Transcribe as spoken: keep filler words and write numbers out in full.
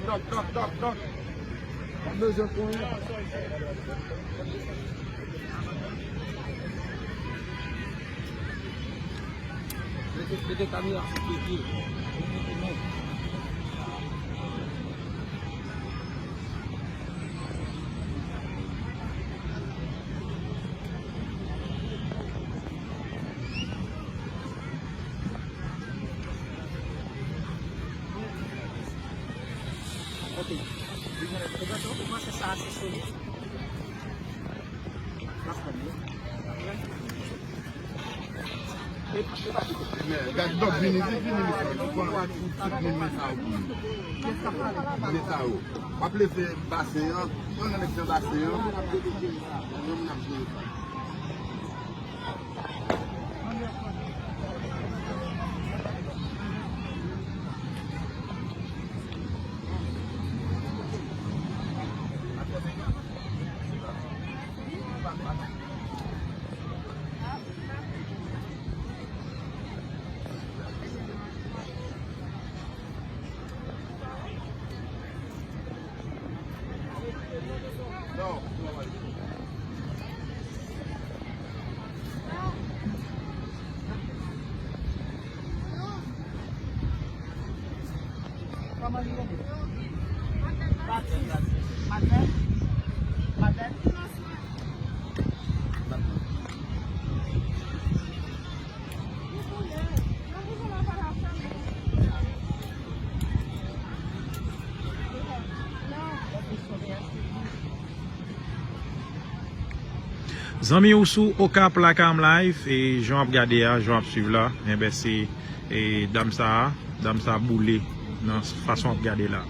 Dòk, dòk, dòk, dòk. Mwen bezwen konyen. Mete, mete kamera sou pye. Ok. Ou panse sa ase solid? Men, gad, dòk, vini, vini, vini, mesye. Ou konn wè tout, tout moun men sa yo pou li. Men sa yo. W ap leve basen an, yon nan nèg nan basen an. Yon moun ap jere sa. Zanmi ou sou Okap Lakam Live, e jan w ap gade a, jan w ap swiv la, enben se, e, dam sa a, dam sa a boule nan fason w ap gade la.